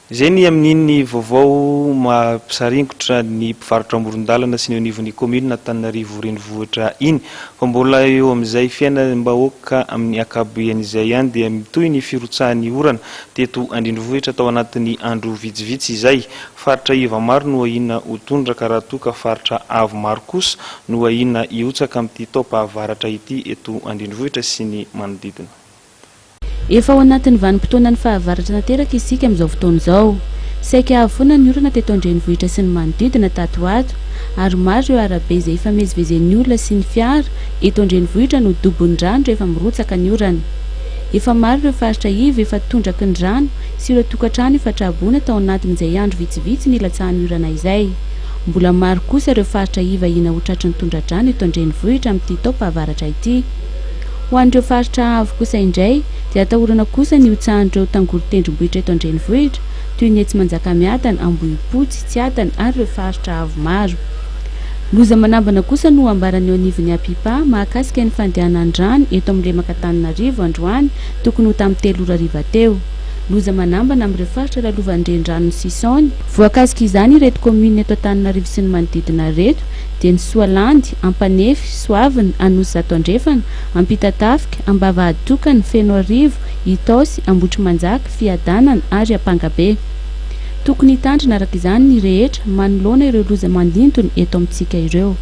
Izay ny amin'iny vaovao mampisaringotra ny mpivarotra amoron-dalana sy ny eo anivon'ny kaominina Antananarivo Renivohitra iny. Fa mbola eo amin'izay fiainam-bahoaka amin'ny ankapobeany izay ihany dia mitohy ny firotsahan'ny orana teto an-drenivohitra tao anatin'ny andro vitsivitsy izay. Faritra iva maro no ahiana ho tondraka raha toa ka faritra avo maro kosa no ahiana hihotsaka amin'ity taom-pahavaratra ity eto an-drenivohitra sy ny manodidina. Efa ao anatin'ny vanim-potoanan'ny fahavaratra tanteraka isika amin'izao fotoana izao. Saika avy foana ny orana teto an-drenivohitra sy ny manodidina tato ho ato, ary maro ireo arabe izay ifamezivezen'ny olona sy ny fiara eto an-drenivohitra no dobon'ny rano rehefa mirotsaka ny orana. Efa maro ireo faritra iva efa tondraky ny rano sy ireo tokantrano efa traboina tao anatin'izay andro vitsivitsy nilatsahan'ny orana izay. Mbola maro kosa ireo faritra iva ahiana ho tratry ny tondra-drano eto an-drenivohitra amin'ity taom-pahavaratra ity. Ho an'ireo faritra avo kosa indray dia atahorana kosa ny hotsahan'ireo tangoron-tendrombohitra eto an-drenivohitra toy ny etsy Manjakamiadana, Ambohipotsy, Tsiadana ary ireo faritra avo maro. Loza manambana kosa no ambaran'ny eo anivon'ny APIPA mahakasika ny fandehanan-drano eto amin'ny lemak'Antananarivo androany tokony ho tamin'ny 3 ora hariva teo. Loza manambana amin'ireo faritra lalovan'ny reniranon'i Sisaony. Voakasik'izany ireto kaominina eto Antananarivo sy ny manodidina ireto dia ny Soalandy, Ampanefy, Soavina, Anosizato Andrefana, Ampitatafika, Ambavahaditokana, Fenoarivo, Itaosy, Ambohitrimanjaka, Fiadanana ary Ampangabe. Tokony hitandrina araka izany ny rehetra manoloana ireo loza mandindona eto amintsika ireo.